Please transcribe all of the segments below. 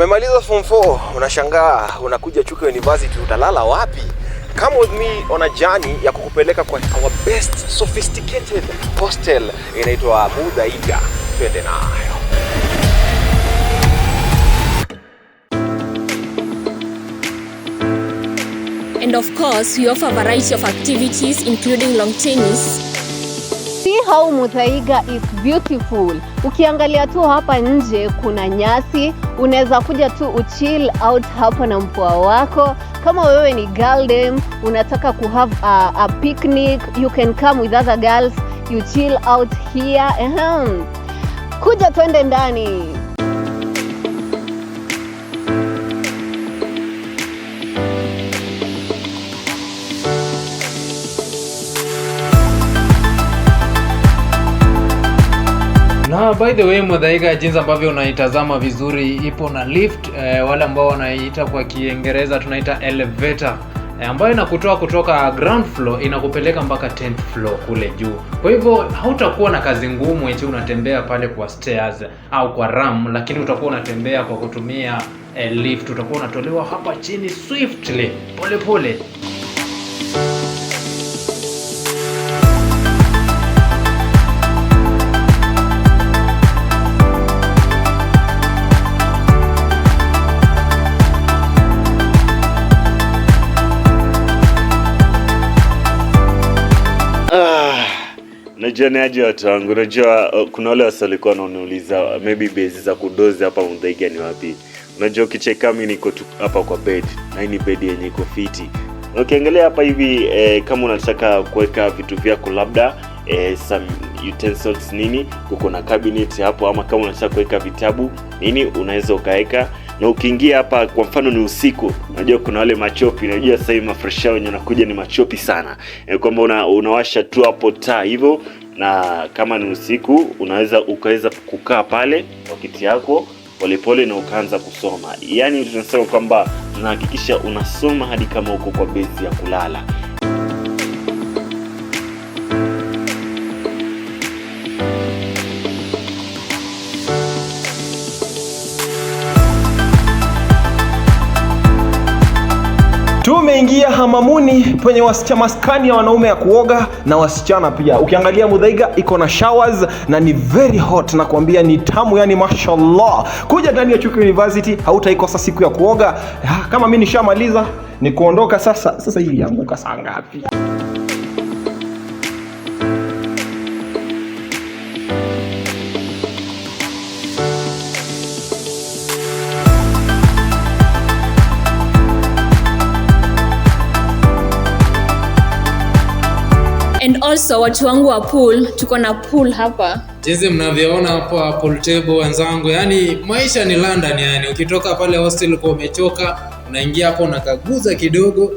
Umemaliza form 4, unashangaa unakuja Chuka University utalala wapi? Come with me on a journey ya kukupeleka kwa our best sophisticated hostel inaitwa Muthaiga. Twende nayo. And of course, we offer a variety of activities including lawn tennis. See how Muthaiga is beautiful. Ukiangalia tu hapa nje kuna nyasi, unaweza kuja tu uchill out hapa na mpoa wako. Kama wewe ni girl dem, unataka ku have a picnic, you can come with other girls, you chill out here. Ehem. Kuja twende ndani. Na by the way, Muthaiga, jinsi ambavyo unaitazama vizuri, ipo na lift, wale ambao wanaiita kwa Kiingereza tunaita elevator, ambayo inakutoa kutoka ground floor inakupeleka mpaka 10th floor kule juu. Kwa hivyo hautakuwa na kazi ngumu eti unatembea pale kwa stairs au kwa ramp, lakini utakuwa unatembea kwa kutumia lift. Utakuwa unatolewa hapa chini swiftly, pole pole. Ah, unajua ni aje watu wangu, unajua kuna wale wase walikuwa wananiuliza maybe base za kudozi hapa Muthaiga ni wapi. Unajua ukicheka mimi niko tu hapa kwa bed na hii ni bed yenye iko fiti. Na ukiangalia hapa hivi, kama unataka kuweka vitu vyako labda some utensils nini, kuko na cabinet hapo, ama kama unataka kuweka vitabu nini unaweza ukaweka. Na ukiingia hapa, kwa mfano ni usiku, unajua kuna wale machopi, unajua sasa hivi mafresha wenye wanakuja ni machopi sana, kwamba unawasha tu hapo taa hivyo, na kama ni usiku unaweza ukaweza kukaa pale kwa kiti yako polepole na ukaanza kusoma. Yaani tunasema kwamba tunahakikisha unasoma hadi kama uko kwa base ya kulala. Tumeingia hamamuni penye wasichana, maskani ya wanaume ya kuoga na wasichana pia. Ukiangalia Muthaiga iko na showers na ni very hot, na kuambia ni tamu, yani mashallah. Kuja ndani ya Chuka University hautaikosa siku ya kuoga. Ah, kama mimi nishamaliza ni kuondoka sasa. Sasa hii ilianguka saa ngapi? And also watu wangu wa pool, tuko na pool hapa. Jinsi mnavyoona hapa pool table wenzangu, yani maisha ni London yani. Ukitoka pale hostel kwa umechoka, unaingia hapo unakaguza kidogo.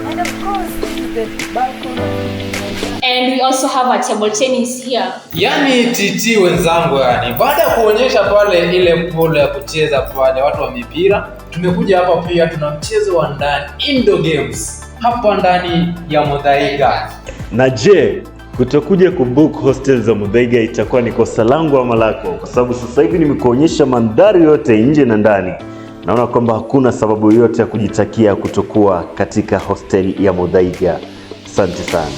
And of course, this is the balcony. And we also have a table tennis here. Yani TT wenzangu, yani baada ya kuonyesha pale ile pool ya kucheza pale watu wa mipira, tumekuja hapa pia tuna mchezo wa ndani, indoor games hapa ndani ya Muthaiga. Na je, kutokuja kubook hostel za Muthaiga itakuwa ni kosa langu ama lako? Kwa sababu sasa hivi nimekuonyesha mandhari yote nje na ndani. Naona kwamba hakuna sababu yoyote ya kujitakia kutokuwa katika hostel ya Muthaiga. Asante sana.